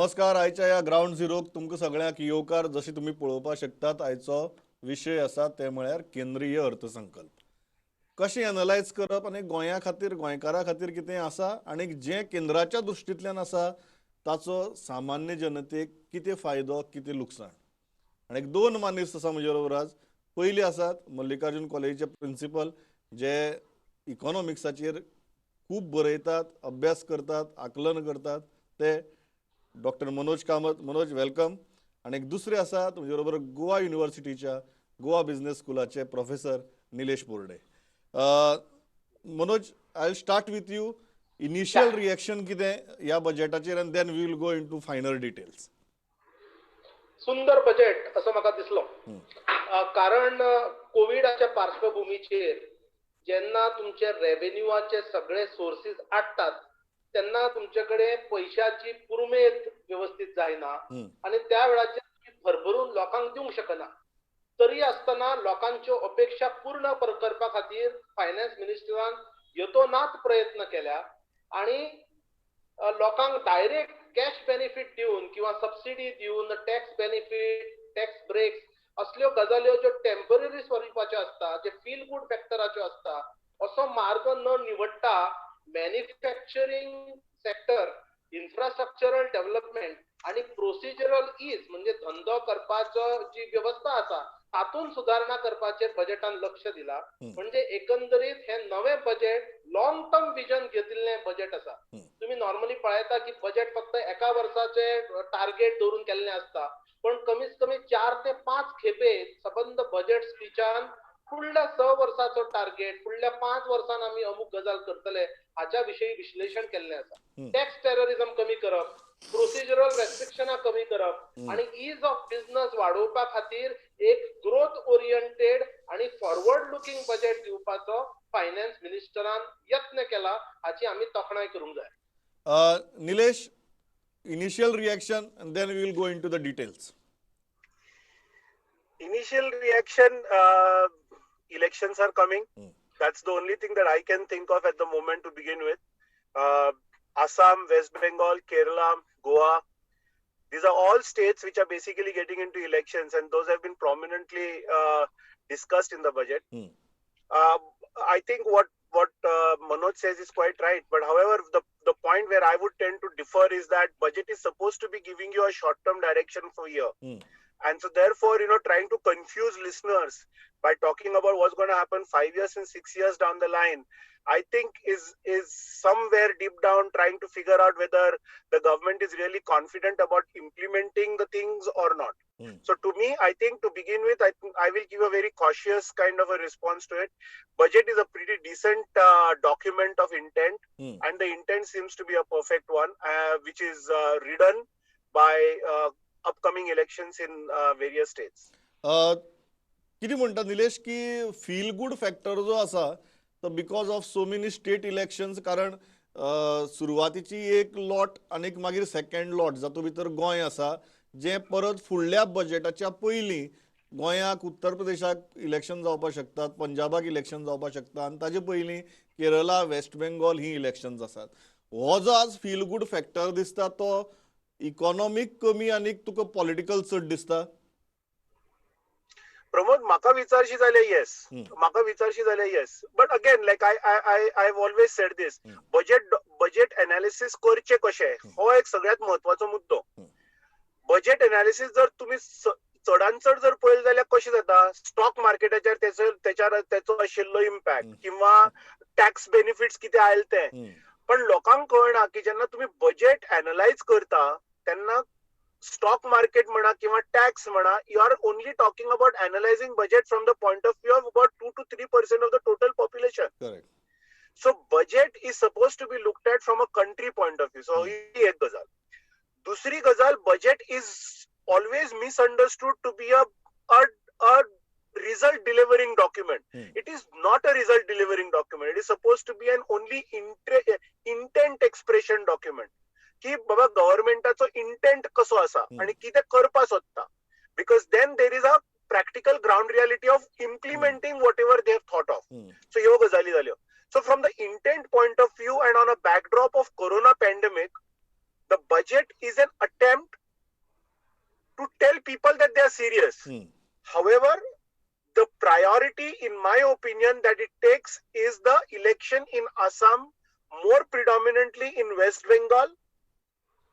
नमस्कार. आयच्या ह्या ग्रावंड झिरोक तुमकां सगळ्यांक येवकार. जशें तुमी पळोवपाक शकतात, आयचो विशय आसा ते म्हळ्यार केंद्रीय अर्थसंकल्प कशें एनलायज करप आनी गोंया खातीर, गोंयकारा खातीर कितें आसा आनी जें केंद्राच्या दृश्टींतल्यान आसा ताचो सामान्य जनतेक कितें फायदो, कितें लुकसाण. आनी एक दोन मानेस्त आसा म्हजे बरोबर आज. पयली आसात मल्लिकार्जून कॉलेजीचे प्रिंसिपल, जे इकॉनॉमिक्साचेर खूब बरयतात, अभ्यास करतात, आकलन करतात, ते डॉक्टर मनोज कामत. मनोज, welcome. आनी एक दुसरे आसा तुमचे बरोबर गोवा युनिवर्सिटीच्या गोवा बिझनेस स्कुलाचे professor Nilesh Borde. Manoj, I will start with you. Initial reaction कितें ह्या बजेटाचेर आनी then we will go into finer details. सुंदर बजेट असो म्हाका दिसलो, कारण कोविडाच्या पार्श्वभूमीचेर जेन्ना तुमचे रेव्हेन्यूआचे सगळे सोर्सीस आडटात तेन्ना तुमचे कडेन पयशाची पुरुमेत वेवस्थीत जायना आनी त्या वेळाचेर तुमी भरभरून लोकांक दिवंक शकना. तरी आसतना लोकांच्यो अपेक्षा पूर्ण करपा खातीर फायनान्स मिनिस्टरान यतोनात प्रयत्न केल्या आनी लोकांक डायरेक्ट कॅश बेनिफीट दिवन किंवा सबसिडी दिवन, टॅक्स बेनिफीट, टॅक्स ब्रेक्स असल्यो गजाल्यो ज्यो टेम्पररी स्वरुपाच्यो आसता, जे फील गूड फॅक्टराच्यो आसता, असो मार्ग न निवडटा मॅन्युफॅक्चरींग सेक्टर, इन्फ्रास्ट्रक्चरल डेव्हलपमेंट आणि प्रोसिजरल is म्हणजे धंदो करपाचो जी व्यवस्था आसा तातूंत सुदारणा करपाचेर बजेटान लक्ष दिला. म्हणजे एकंदरीत हे नवें बजेट लॉंग टर्म विजन घेतिल्लें बजेट आसा. तुम्ही नॉर्मली पळयता की बजेट फक्त एका वर्साचे टार्गेट दवरून केल्लें आसता, पण कमीत कमी 4 ते 5 खेपे सबंद बजेट स्पिचान फुडल्या 6 वर्साचो टार्गेट, फुडल्या 5 वर्सान आमी अमूक गजाल करतले हाच्या विशयी विश्लेशण केल्लें आसा. टॅक्स टेररिझम कमी करप, प्रोसिजरल रेस्ट्रिक्शनां कमी करप आनी is of business वाडोवपा खातीर एक ग्रोथ ओरिएंटेड आनी फॉरवर्ड लुकींग बजेट दिवपाचो फायनान्स मिनिस्टरान यत्न केला, हाची आमी तोखणाय करूंक जाय. Nilesh, initial reaction and then we will go into the details. Initial reaction, elections are coming. That's the only thing that I can think of at the moment to begin with. Assam, West Bengal, Kerala, Goa, these are all states which are basically getting into elections, and those have been prominently discussed in the budget. I think what Manoj says is quite right. But however, the point where I would tend to differ is that budget is supposed to be giving you a short-term direction for a year. And so therefore, you know, trying to confuse listeners by talking about what's going to happen 5 years and 6 years down the line, I think is somewhere deep down trying to figure out whether the government is really confident about implementing the things or not. So to me, I think to begin with, I will give a very cautious kind of a response to it. Budget is a pretty decent document of intent, and the intent seems to be a perfect one, which is ridden by upcoming elections in various states. कितें म्हणटा निलेश की feel good factor जो आसा तो because of so many state elections, कारण सुरवातीची एक lot आनी मागीर सेकंड लॉट जातूंत भितर गोंय आसा, जें परत फुडल्या बजेटाच्या पयलीं गोंयाक, उत्तर प्रदेशाक इलेक्शन जावपाक शकतात, पंजाबाक इलेक्शन जावपाक शकता आनी ताजे पयलीं केरला, वेस्ट बेंगॉल ही इलेक्शन्स आसात. हो जो आज फील गूड फॅक्टर दिसता तो इकॉनॉमीक कमी आनी तुका पॉलिटिकल चड दिसता? प्रमोद, म्हाका विचारशी जाल्यार येस, म्हाका विचारशी जाल्यार yes. But again, like I have always said this, budget analysis करचें कशें हो एक सगळ्यात म्हत्वाचो मुद्दो. बजेट एनालिसीस जर तुमी चडान चड जर पळयलें जाल्यार कशें जाता, स्टॉक मार्केटाचेर तेचो आशिल्लो इम्पॅक्ट किंवा टॅक्स बेनिफिट्स कितें आयले ते, पण लोकांक कळना की जेन्ना तुमी बजेट एनलायज करता तेन्ना स्टॉक मार्केट म्हणा किंवा टॅक्स म्हणा, you are only talking about analysing budget from the point of view of about 2 to 3% of the total population. Correct. So budget is suppose to be looked at from a country point of view. So ही एक गजाल. दुसरी गजाल, budget is always misunderstood to be a result delivering document. It is not a result delivering document. It is supposed to be an only intent expression document. की बाबा गव्हर्नमेंटाचो intent कसो आसा आनी कितें करपा सोदता, because then there is a practical ground reality of implementing whatever they have thought of. So ह्यो गजाली जाल्यो. So from the intent point of view and on a backdrop of corona pandemic, The budget is an attempt to tell people that they are serious. However, the priority, in my opinion, that it takes is the election in Assam, more predominantly in West Bengal,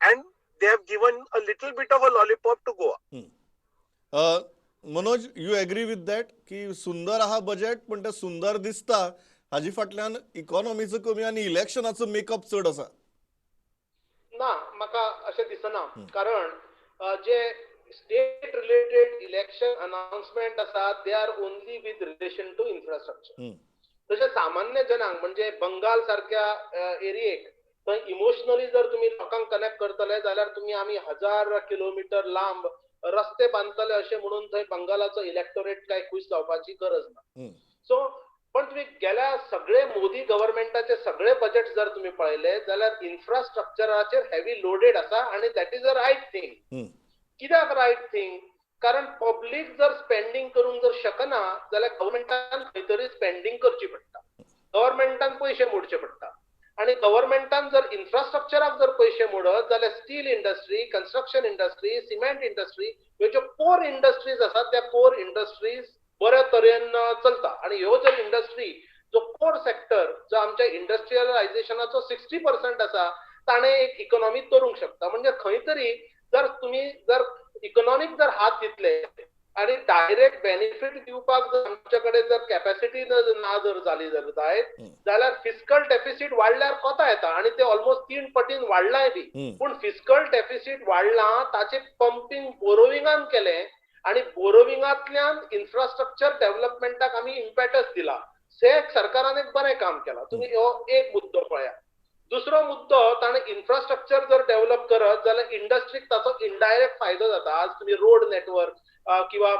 and they have given a little bit of a lollipop to Goa. Manoj, you agree with that की सुंदर आहा budget, पण ते सुंदर दिसता हाजी फाटल्यान इकॉनॉमीचो कमी आनी इलेक्शनाचो मेकअप चड आसा? ना, म्हाका अशें दिसना, कारण जे स्टेट रिलेटेड इलेक्शन अनाउन्समेंट आसा, they are only with relation to infrastructure. तशें सामान्य जनांक, म्हणजे बंगाल सारक्या एरियेक, थंय इमोशनली जर तुमी लोकांक कनेक्ट करतले जाल्यार तुमी आमी 1000 किलोमिटर लांब रस्ते बांदतले अशें म्हणून थंय बंगालाचो इलेक्टोरेट काय खूश जावपाची गरज ना. सो पण तुम्ही गेल्या सगळे मोदी गव्हर्मेंटाचे सगळे बजेट जर तुम्ही पळयले जाल्यार इन्फ्रास्ट्रक्चराचेर हेवी लोडेड आसा आनी that is a right thing. कित्याक रायट थिंग? कारण पब्लीक जर स्पेंडींग करूंक जर शकना जाल्यार गव्हर्मेंटान खंय तरी स्पेंडींग करची पडटा, गव्हर्मेंटान पयशे मोडचे पडटा आनी गव्हर्मेंटान जर इन्फ्रास्ट्रक्चराक जर पयशे मोडत जाल्यार steel industry, construction industry, cement industry ह्यो ज्यो कोर इंडस्ट्रीज आसात त्या कोर इंडस्ट्रीज बऱ्या तरेन चलता. आनी ह्यो जर इंडस्ट्री जो कोर सेक्टर जो आमच्या इंडस्ट्रियलायझेशनाचो 60% आसा ताणें एक इकॉनॉमी तरूंक शकता. म्हणजे खंय तरी जर तुमी जर इकॉनॉमीक जर हात दितले आनी डायरेक्ट बेनिफीट दिवपाक जर आमचे कडेन जर कॅपॅसिटी ना जर जाली जर जायत जाल्यार फिस्कल डेफिसीट वाडल्यार कोता येता आनी ते ऑलमोस्ट 3 पटीन वाडलाय बी. पूण फिस्कल डेफिसीट वाडलां ताचें पंपींग बोरोविंगान केलें आनी बोरोविंगांतल्यान इन्फ्रास्ट्रक्चर डेव्हलपमेंटाक आमी इम्पॅटस दिला. से सरकारान एक बरें काम केलां. तुमी हो एक मुद्दो पळयात. दुसरो मुद्दो, ताणें इन्फ्रास्ट्रक्चर जर डेव्हलप करत जाल्यार इंडस्ट्रीक ताचो इनडायरेक्ट फायदो जाता. आज तुमी रोड नेटवर्क किंवा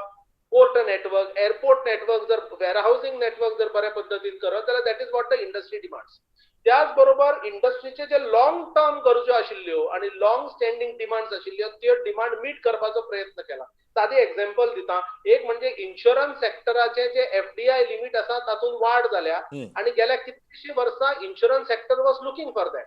पोर्ट नेटवर्क, एअरपोर्ट नेटवर्क जर वेअरहावसिंग नेटवर्क जर बऱ्या पद्दतीन करत जाल्यार that is what the industry demands. त्याच बरोबर इंडस्ट्रीचे जे लॉंग टर्म गरजो आशिल्ल्यो आनी लॉंग स्टँडींग डिमांड्स आशिल्ल्यो त्यो डिमांड मीट करपाचो प्रयत्न केला. सादी एग्जाम्पल दिता, एक म्हणजे इन्शुरन्स सेक्टराचे जे एफडीआय लिमीट आसा तातूंत वाड जाल्या आनी गेल्या कितलीशीं वर्सां insurance sector was looking for that.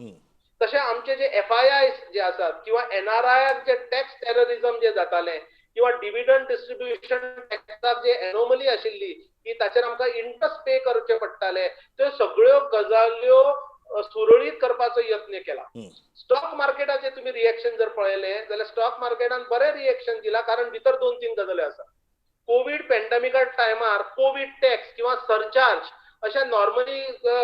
तशें आमचे जे एफआयआय जे आसात किंवा एनआरआय जे टॅक्स टेररिझम जे जातालें किंवा डिविडंड डिस्ट्रिब्युशन टॅक्साक जे एनोमली आशिल्ली की ताचेर आमकां इंट्रस्ट पे करचे पडटाले, त्यो सगळ्यो गजाल्यो सुरळीत करपाचो यत्न केला. स्टॉक मार्केटाचे तुम्ही रिएक्शन जर पळयले जाल्यार स्टॉक मार्केटान बरें रिएक्शन दिला, कारण भितर 2-3 गजाली आसा. कोवीड पेंडमिका टायमार कोवीड टॅक्स किंवा सरचार्ज अशें नॉर्मली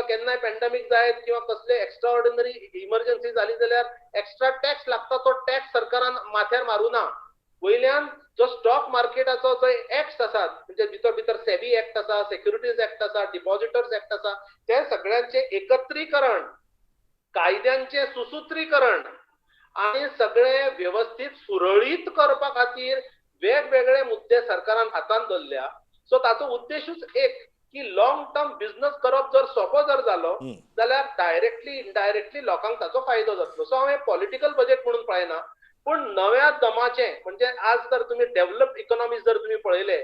केन्नाय पेंडमीक जायत किंवा कसले एक्स्ट्रा ऑर्डिनरी इमर्जन्सी जाली जाल्यार एक्स्ट्रा टॅक्स लागता, तो टॅक्स सरकारान माथ्यार मारूं ना. वयल्यान जो स्टॉक मार्केटाचो जो एक्ट आसात, म्हणजे भितर भितर सेबी एक्ट आसा, सेक्युरिटीज एक्ट आसा, डिपॉझिटर्स एक्ट आसा, ते सगळ्यांचे एकत्रीकरण, कायद्यांचे सुसूत्रीकरण आनी सगळे व्यवस्थीत सुरळीत करपा खातीर वेगवेगळे मुद्दे सरकारान हातान धरल्या. सो ताचो उद्देशूच एक की लॉंग टर्म बिझनस करप जर सोंपो जर जालो जाल्यार डायरेक्टली इनडायरेक्टली लोकांक ताचो फायदो जातलो. सो हांव पॉलिटिकल बजेट म्हणून पळयना, पूण नव्या दमाचे म्हणजे आज जर तुम्ही डेव्हलप्ड इकॉनॉमीज जर तुम्ही पळयले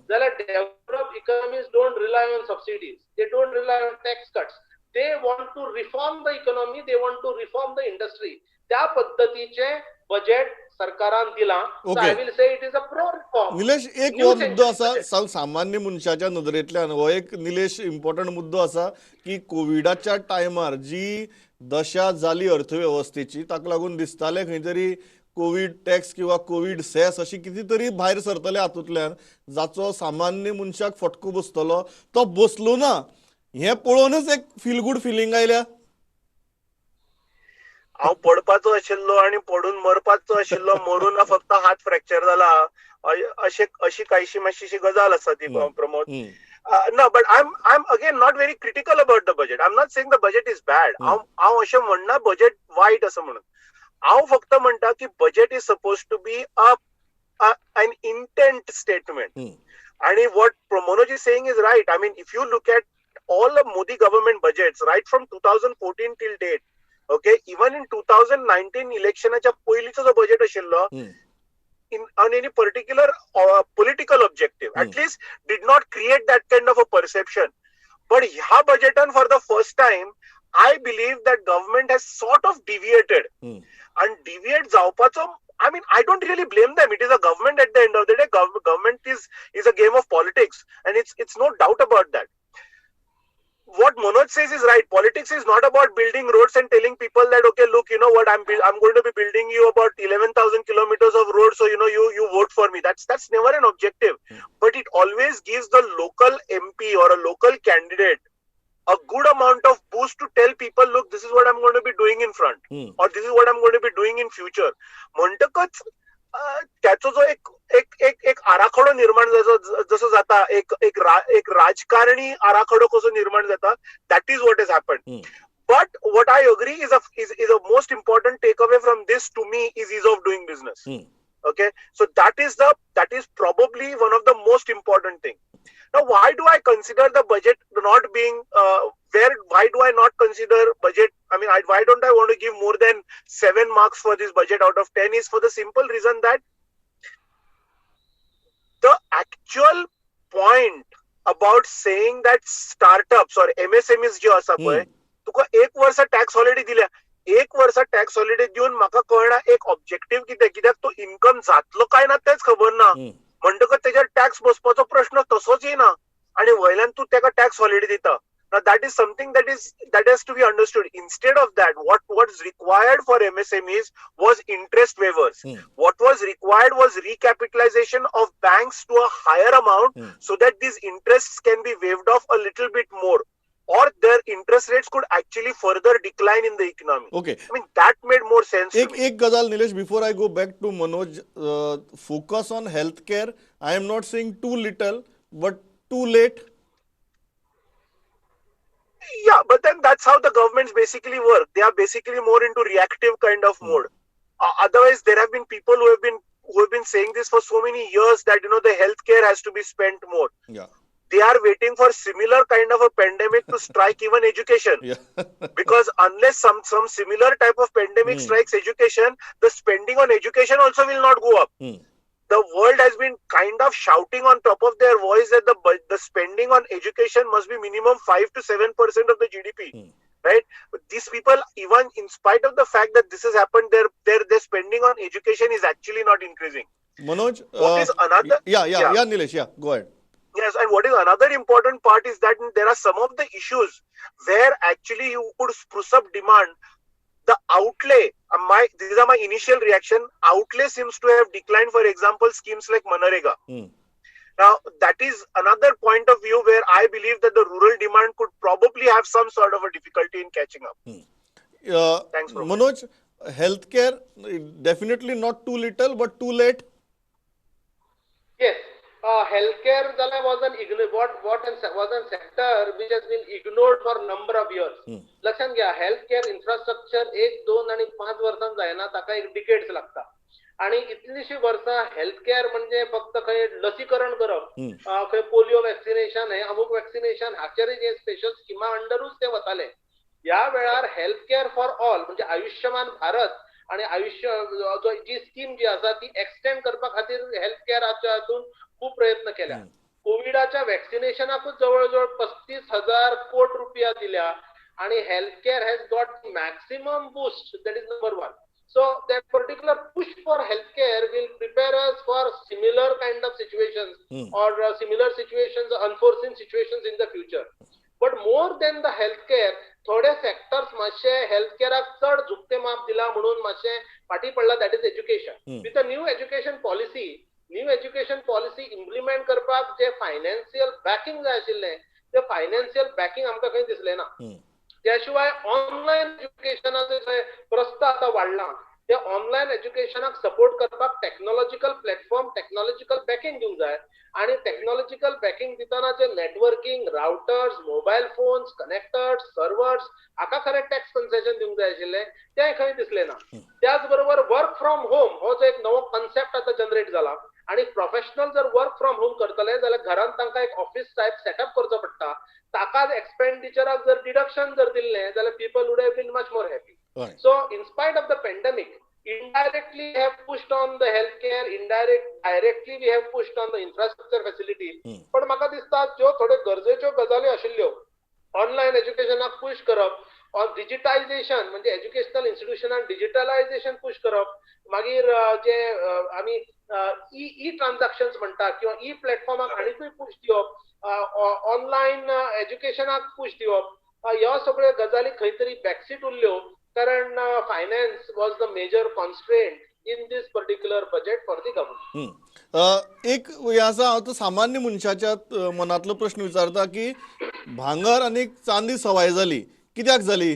जाल्यार developed economies don't rely on subsidies, they don't rely on tax cuts, they want to reform the economy, they want to reform the industry. त्या पद्दतीचे बजेट सरकारान दिलां. I will say it is a pro reform. Nilesh, एक हो मुद्दो आसा सामान्य मनशाच्या नदरेंतल्यान, हो एक निलेश इम्पॉर्टंट मुद्दो आसा की कोविडाच्या टायमार जी दशा जाली अर्थवेवस्थेची ताका लागून दिसतालें खंय तरी कोवीड टॅक्स किंवा कोवीड सेस अशी कितें तरी भायर सरतले हातूंतल्यान जाचो सामान्य मनशाक फटको बसतलो, तो बसलो ना. हें पळोवनच एक फील गूड फिलींग आयल्या. हांव पडपाचो आशिल्लो आनी पडून मरपाचो आशिल्लो, मरून ना फक्त हात फ्रॅक्चर जाला, अशे अशी कांयशी मातशी गजाल आसा ती प्रमोद. ना, but I am again not very critical about the budget. I am not saying the budget is bad. हांव अशें म्हणना बजेट वायट आसा म्हणून. हांव फक्त म्हणटा की budget is suppose to be an intent statement. आणि what Manoj is saying is right. I mean, if you look at all the Modi government budgets right from 2014 till date, okay, even in 2019 इलेक्शनाच्या पयलींचो जो budget आशिल्लो in on any particular political objective, at least did not create that kind of a perception. But ह्या बजेटान for the first time I believe that government has sort of deviated. And deviate जावपाचो, I mean, I don't really blame them. It is a government at the end of the day. Government is a game of politics, and it's no doubt about that. What Manoj says is right. Politics is not about building roads and telling people that, okay, look, you know what, I'm going to be building you about 11,000 kilometers of road, so, you know, you vote for me. That's never an objective. But it always gives the local MP or a local candidate a good amount of boost to tell people, look, this is what I'm going to be doing in front, or this is what I'm going to be doing in future. म्हणटकच त्याचो जो एक एक एक एक आराखडो निर्माण जसो जाता, एक एक एक राजकारणी आराखडो कसो निर्माण जाता, that is what has happened. But what I agree is a most important takeaway from this to me is ease of doing business. Okay, so that is probably one of the most important thing. Now, why do I consider the budget not being why do I not consider budget? I mean, why don't I want to give more than 7 marks for this budget out of 10 is for the simple reason that the actual point about saying that startups or MSMEs जे आसा पळय, तुका एक वर्स tax holiday दिल्या, एक वर्स tax holiday दिवन म्हाका कळना एक ऑब्जेक्टिव्ह कितें, कित्याक तो इन्कम जातलो काय ना तेच खबर ना, म्हणटकच तेजेर टॅक्स बसपाचो प्रश्न तसोच येना आनी वयल्यान तूं तेका टॅक्स हॉलिडे दिता. Now that is something that has to be understood. Instead of that, what was required for MSMEs was interest waivers. What was required was recapitalization of banks to a higher amount, so that these interests can be waived off a little bit more, or their interest rates could actually further decline in the economy. Okay. I mean, that made more sense to me. Ek gazal, Nilesh, before I go back to Manoj, focus on healthcare. I am not saying too little, but too late. Yeah, but then that's how the governments basically work. They are basically more into reactive kind of mode. Otherwise, there have been people who have been saying this for so many years that, you know, the healthcare has to be spent more. Yeah. They are waiting for similar kind of a pandemic to strike even education. Yeah. Because unless some similar type of pandemic strikes education, the spending on education also will not go up. The world has been kind of shouting on top of their voice that the spending on education must be minimum 5 to 7% of the GDP, right? But these people, even in spite of the fact that this has happened, their spending on education is actually not increasing. Manoj, what is another? Yeah, Nilesh, yeah, go ahead. Yes, and what is another important part is that there are some of the issues where actually you could spruce up demand. The outlay, these are my initial reaction, outlay seems to have declined, for example, schemes like Manarega. Now, that is another point of view where I believe that the rural demand could probably have some sort of a difficulty in catching up. Thanks, Prabhu. Manoj, healthcare, definitely not too little, but too late. Yes. Healthcare was an sector which has been ignored for number of years. लक्षात घ्या, healthcare infrastructure 1, 2 आणि 5 वर्सां जायना, ताका एक decades लागता. आणि इतलीशी वर्सां हेल्थकेअर म्हणजे फक्त खंय लसीकरण करप, खंय पोलिओ वॅक्सिनेशन, हे अमूक वॅक्सिनेशन हाचेर जे स्पेशल स्किमा अंडरूच ते वताले. ह्या वेळार हेल्थकेअर फॉर ऑल म्हणजे आयुष्यमान भारत आणि आयुष्य जी स्कीम जी आसा ती एक्सटेंड करपा खातीर हेल्थकेअराच्या हातून खूप प्रयत्न केल्या. कोविडाच्या वॅक्सिनेशनाकूच जवळ जवळ 35,000 कोटी रुपया दिल्या आणि healthcare has got maximum boost, that is number 1. So that particular push for healthcare will prepare us for similar kind of situations or similar situations, unforeseen situations in the future. But more than the healthcare, थोडे sectors मातशे हेल्थकेअराक चड झुकते माप दिला म्हणून मातशे फाटी पडला, that is education. With a new education policy, new education policy implement करपाक जे फायनान्शियल बॅकिंग जाय आशिल्लें ते फायनान्शियल बॅकिंग आमकां खंय दिसलें ना. त्या शिवाय ऑनलायन एज्युकेशनाचो जे प्रस्न आतां वाडला ते ऑनलायन एज्युकेशनाक सपोर्ट करपाक टॅक्नोलॉजिकल प्लॅटफॉर्म, टॅक्नोलॉजिकल बॅकिंग दिवंक जाय. आणि टॅक्नोलॉजिकल बॅकिंग दितना जे networking, routers, mobile phones, connectors, servers हाका खरें टॅक्स कन्सेशन दिवंक जाय आशिल्लें, तें खंय दिसलें ना. त्याच बरोबर वर्क फ्रॉम होम हो जो एक नवो कन्सेप्ट आतां जनरेट जाला आणि प्रोफेशनल जर वर्क फ्रॉम होम करतले जाल्यार घरांत तांकां एक ऑफिस टायप सेटअप करचो पडटा, ताका एक्सपेंडिचराक जर डिडक्शन जर दिल्लें जाल्यार people would have been much more happy. So in spite of the pandemic, indirectly we have pushed on the healthcare, directly we have pushed on the infrastructure facility. पण म्हाका दिसता ज्यो थोड्यो गरजेच्यो गजाली आशिल्ल्यो ऑनलायन एज्युकेशनाक पुश करप, ऑर डिजिटायझेशन, म्हणजे एज्युकेशनल इन्स्टिट्यूशनान डिजिटलायझेशन पुश करप, मागीर जे आमी ई ट्रान्झॅक्शन्स म्हणटा किंवा ई प्लॅटफॉर्माक आनीकूय पुश दिवप, ऑनलायन एज्युकेशनाक पुश दिवप, ह्यो सगळ्यो गजाली खंय तरी बॅकसीट उरल्यो, कारण finance was the major constraint in this particular budget for the government. एक हें आसा, हांव तो सामान्य मनशाच्या मनांतलो प्रश्न विचारता की भांगर आनी चांदी सवाय जाली, कित्याक जाली?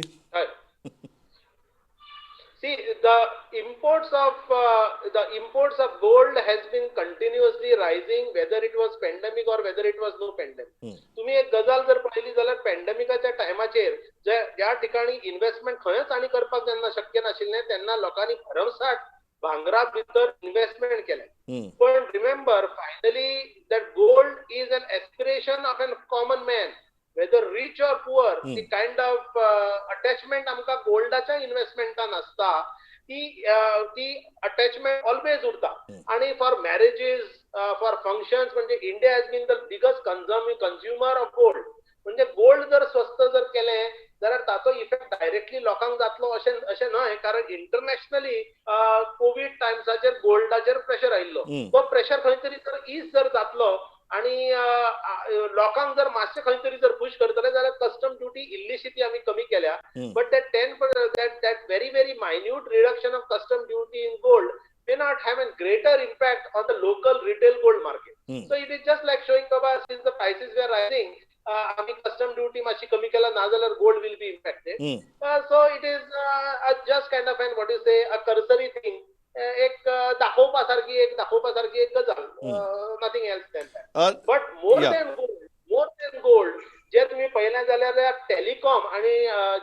See, the imports of gold has been continuously rising, whether it was pandemic or whether it was no pandemic. तुम्ही एक गजाल जर पळयली जाल्यार पॅन्डेमिकाच्या टायमाचेर जे ज्या ठिकाणी इन्व्हेस्टमेंट खंयच आनी करपाक जेन्ना शक्य नाशिल्लें, तेन्ना लोकांनी भरमसाठ भांगरा भितर इन्व्हेस्टमेंट केलें. पण remember, finally that gold is an aspiration of an common man, whether rich or poor. ती कायंड ऑफ अटॅचमेंट आमकां गोल्डाच्या इन्व्हेस्टमेंटान आसता, ती अटॅचमेंट ऑलवेज उरता. आणि फॉर मॅरेजीस, फॉर फंक्शन्स, म्हणजे India has been the biggest consumer of gold. म्हणजे gold जर स्वस्त जर केलें जाल्यार ताचो इफेक्ट डायरेक्टली लोकांक जातलो अशें न्हय, कारण इंटरनॅशनली कोवीड टायम्साचेर गोल्डाचेर प्रेशर आयिल्लो. तो प्रेशर खंय तरी जर is जर जातलो आणि लोकांक जर मातशें खंय तरी जर खूश करतले जाल्यार कस्टम ड्युटी इल्लीशी ती आमी कमी केल्या, but that 10, that very very minute reduction of custom duty in gold may not have a greater impact on the local retail gold market. So it is just like showing, Baba, since the prices were rising, आमी custom duty मातशी कमी केला ना जाल्यार gold will be impacted. So it is just kind of an, what you say, a cursory thing, एक दाखोवपा सारकी एक गजाल, nothing else than that. But more than gold जे तुम्ही पळयलें जाल्यार टेलिकॉम आणि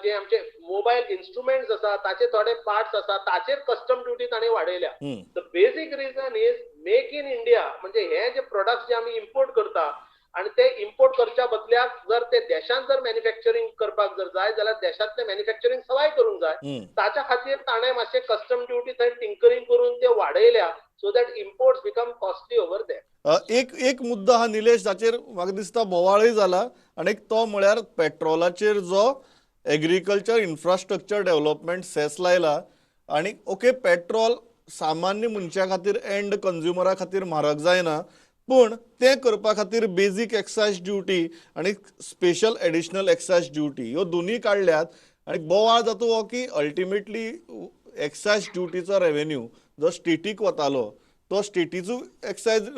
जे आमचे मोबायल इन्स्ट्रुमेंट्स आसा, ताचे थोडे पार्ट्स आसा, ताचेर कस्टम ड्युटी तांणी वाडयल्या. The basic reason is Make in India, म्हणजे हे जे प्रोडक्ट्स जे आमी इम्पोर्ट करता आणि ते इम्पोर्ट करच्या बदल्याक जर ते देशांत जर मॅन्युफॅक्चरींग करपाक जर जाय जाल्यार देशांतलें मॅन्युफॅक्चरींग सवाय करूंक जाय. ताच्या खातीर ताणें मातशें कस्टम ड्युटी थंय टिंकरींग करून ते वाडयल्या, so that imports become costly over there. एक एक मुद्दो आहा निलेश, जाचेर म्हाका दिसता बोवाळय जाला, आनी तो म्हळ्यार पेट्रोलाचेर जो एग्रीकल्चर इन्फ्रास्ट्रक्चर डेव्हलपमेंट सेस लायला. आनी ओके, पेट्रोल सामान्य मनशा खातीर, एंड कंज्युमरा खातीर म्हारग जायना, पूण तें करपा खातीर बेजीक एक्सायज ड्युटी आनी स्पेशल एडिशनल एक्सायज ड्युटी ह्यो दोनूय काडल्यात. आनी बोवाळ जाता हो की अल्टिमेटली एक्सायज ड्युटीचो रेवेन्यू जो स्टेटीक वतालो, तो स्टेटीचो एक्सायज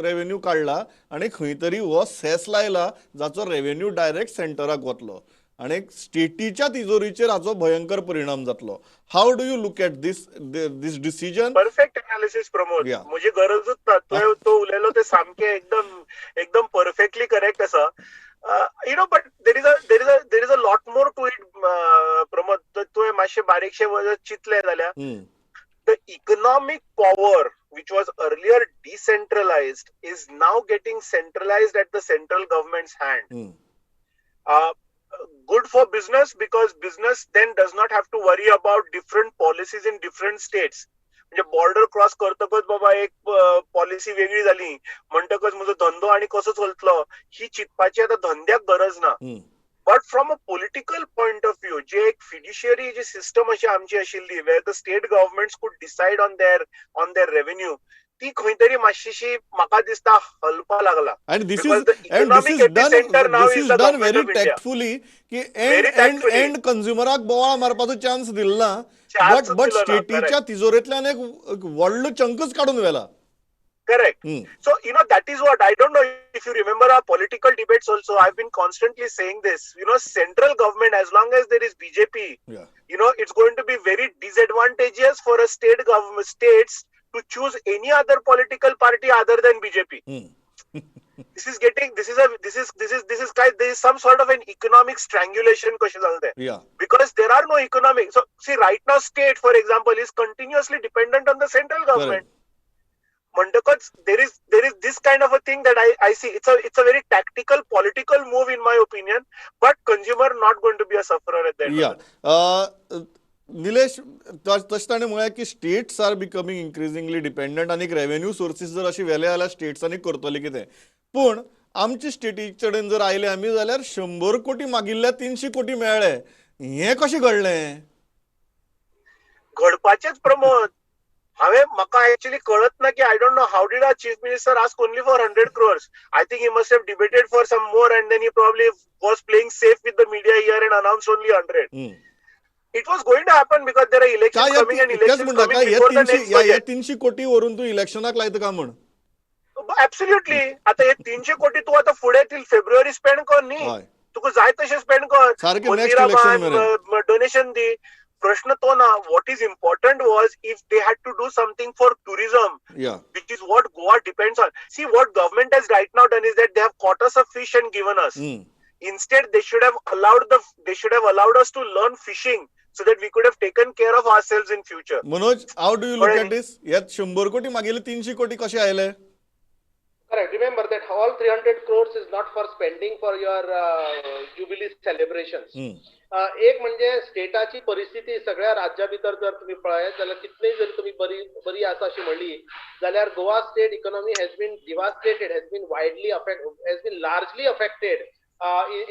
रेवेन्यू काडला आनी खंय तरी हो सेस लायला, जाचो रेवेन्यू डायरेक्ट सेंटराक वतलो आनी स्टेटीच्या तिजोरीचेर हाचो भयंकर परिणाम जातलो. How do you look at this decision? Perfect analysis, Pramod. म्हजी गरजूच ना. तुवें तो उलयलो ते सामकें एकदम एकदम परफेक्टली करेक्ट आसा but there is a lot more to it, Pramod. तुवें मातशें बारीकशें चिंतलें जाल्यार, the economic power which was earlier decentralized is now getting centralized at the central government's hand. Good for business, because business then does not have to worry about different policies in different states. म्हणजे border cross करतकच बाबा एक policy वेगळी जाली म्हणटकच म्हजो धंदो आनी कसो चलतलो ही चिंतपाची आतां धंद्याक गरज ना. But from a political point of view, जे एक फिड्युशियरी जी सिस्टम अशी आमची आशिल्ली, where the state government could decide on their revenue, ती खंय तरी मातशीशी म्हाका दिसता हलपा लागला. And this is and this is done this is done very tactfully की एंड एंड एंड कंझ्युमराक बोवाळ मारपाचो चान्स दिलो ना, बट स्टेटीच्या तिजोरेंतल्यान एक व्हडलो चंकच काडून व्हेला. Correct. So, that is what, I don't know if you remember our political debates also. I've been constantly saying this. Central government, as long as there is BJP, it's going to be very disadvantageous for a state government, states to choose any other political party other than BJP. This is getting, this is a, this is, this is, this is kind, there is some sort of an economic strangulation question out there. Because there are no economic, so see, right now state, for example, is continuously dependent on the central government. म्हणटकच there is this kind of a thing that I see. It's a very tactical political move in my opinion, but consumer not going to be a sufferer at the end. या निलेश, तशें ताणें म्हळें की states are becoming increasingly dependent आनी revenue sources जर अशी व्हेले जाल्यार स्टेट्सांनी करतले कितें? पूण आमचे स्टेटी कडेन जर आयले आमी जाल्यार 100 कोटी मागिल्ल्या 300 कोटी मेळ्ळे. हें कशें घडलें? घडपाचेच प्रमोद, हांवें म्हाका एक्चुअली कळत ना की I don't know how did our chief minister ask only for 100 crores. I think he must have debated for some more and then he probably was playing safe with the media here and announce only 100. It was going to happen because there are election coming and election coming before the next budget. 300 कोटी वरून तू इलेक्शनाक लायता का म्हण? Absolutely. आता हे 300 कोटी तू आता फुडें तील फेब्रुवारी स्पेंड कर न्ही, तुका जाय तशें स्पेंड कर, मंदिरा डोनेशन दी. प्रश्न तो ना. What is important was if they had to do something for tourism, which is what Goa depends on. See what government has right now done is that they have caught us a fish and given us. Instead they should have allowed us to learn fishing so that we could have taken care of ourselves in future. Manoj, how do you look at this? यात 100 कोटी मागेले 300 कोटी कशे आयले? Correct. Remember that all 300 crores is not for spending for your jubilee celebrations. एक म्हणजे स्टेटाची परिस्थिती सगळ्या राज्या भितर जर तुम्ही पळयत जाल्यार कितलीय जर तुम्ही बरी बरी आसा अशी म्हणली जाल्यार Goa state economy has been devastated, has been widely affect, has been largely affected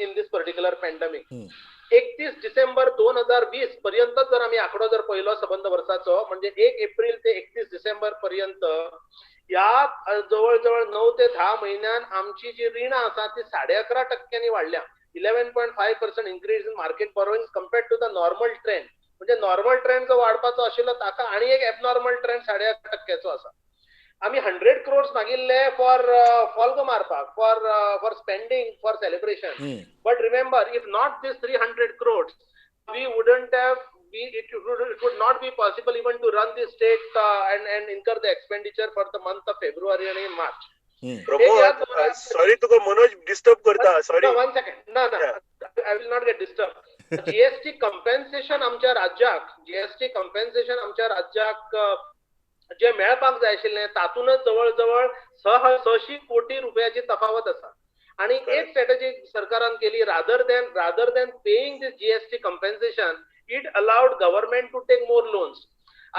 in this particular pandemic. 31 December 2020 पर्यंत जर आमी आंकडो जर पळयलो सबंद वर्साचो, म्हणजे 1 एप्रिल ते 31 डिसेंबर पर्यंत ह्या जवळ जवळ 9 ते 10 म्हयन्यान आमची जी रिणां आसा ती 11.5% वाडल्या. 11.5% increase in market borrowing compared to the normal trend. म्हणजे नॉर्मल ट्रेंड जो वाडपाचो आशिल्लो ताका आनी एक एबनॉर्मल ट्रेंड 11.5% आसा. आमी 100 crores मागिल्ले फॉर फॉल्गो मारपाक, for spending, for celebration. But remember, if not this 300 crores, we wouldn't have, it would not be possible even to run the state and incur the expenditure for the month of February and March. Pramod, sorry तुका Manoj disturb करता, sorry. One second, ना ना, I will not get disturb. GST compensation आमच्या राज्याक, GST compensation आमच्या राज्याक जे मेळपाक जाय आशिल्लें तातूंतच जवळ जवळ 600 कोटी रुपयाची तफावत आसा. आणि एक स्ट्रॅटेजी सरकारान केली, rather than paying this GST compensation, it allowed government to take more loans.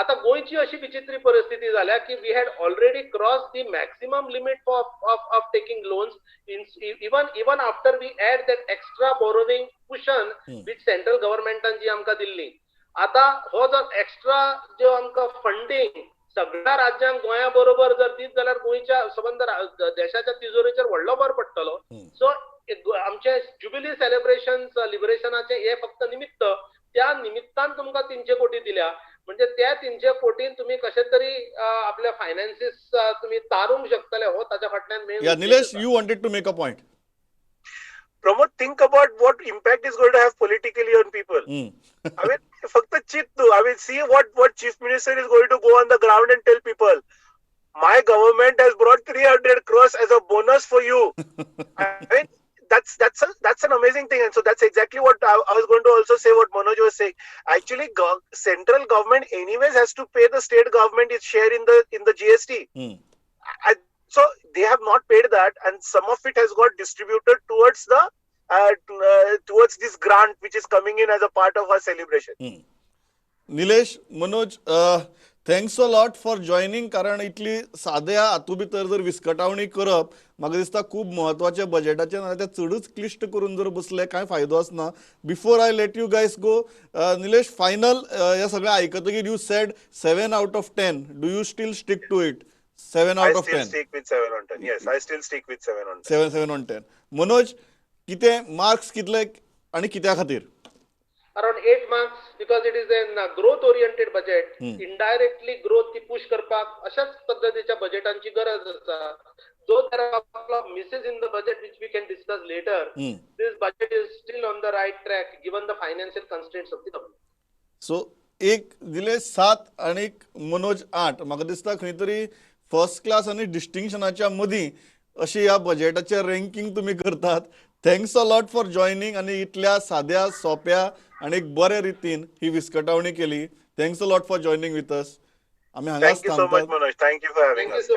आता गोंयची अशी विचित्र परिस्थिती जाल्या की we had already cross the maximum limit of taking loans, even after we add that extra borrowing cushion which central गव्हर्नमेंटान जी आमकां दिल्ली. आता हो जर एक्स्ट्रा जो आमकां फंडींग सगळ्या राज्यांक गोंया बरोबर जर दीत जाल्यार गोंयच्या सबंद देशाच्या तिजोरेचेर व्हडलो भर पडटलो. सो आमचे जुबिली सेलिब्रेशन लिबरेशनाचे हे फक्त निमित्त, त्या निमित्तान तुमकां 300 कोटी दिल्या, म्हणजे त्या 300 कोटीन तुम्ही कशे तरी आपल्या फायनान्सीस तुम्ही तारूंक शकतले, हो ताच्या फाटल्यान main. Nilesh, you wanted to make a point. Pramod, think about what impact is going to have politically on people. I mean, फक्त चित तू. I mean, see what chief minister is going to go on the ground and tell people, my government has brought 300 crores as a bonus for you. I mean, that's an amazing thing. And so that's exactly what I was going to also say, what Manoj was saying. Actually, central government anyways has to pay the state government its share in the GST. So they have not paid that, and some of it has got distributed towards the towards this grant which is coming in as a part of our celebration. Nilesh, Manoj, thanks a lot for joining. कारण इतली साद्या हातूं भितर जर विस्कटावणी करप म्हाका दिसता खूब म्हत्वाचें बजेटाचें, नाजाल्यार तें चडूच क्लिश्ट करून जर बसले कांय फायदो आसना. Before I let you guys go, Nilesh, final हें सगळें आयकतकीर you said 7 out of 10. Do you still stick to it? 7 out of 10. I still stick with 7 on 10. Yes, I still stick with 7 on 10. 7 on 10. Manoj, कितें marks कितले आनी कित्या खातीर? Around 8 marks, because it is an growth oriented budget. Indirectly growth ती push करपाक अशाच पद्दतीच्या बजेटांची गरज आसा. Though there are couple of misses in the budget which we can discuss later, this budget is still on the right track given the financial constraints of the government. So एक दिले 7 आनी मनोज 8. म्हाका दिसता खंय तरी फर्स्ट क्लास आनी डिस्टिंक्शनाच्या मदीं अशी ह्या बजेटाचें रँकींग तुमी करतात. Thanks a lot for joining आनी इतल्या साद्या सोंप्या आनी एक बऱ्या रितीन ही विस्कटावणी केली. Thanks a lot for joining with us. आमी हांगाच थांबतात. Thank you so much Manoj, thank you for having us.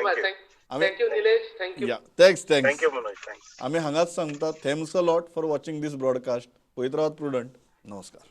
Thank you Nilesh, thank you. Thanks thanks. Thank you Manoj, thanks. आमी हांगाच सांगतात, thanks a lot for watching this broadcast. पळयत रावात prudent. नमस्कार.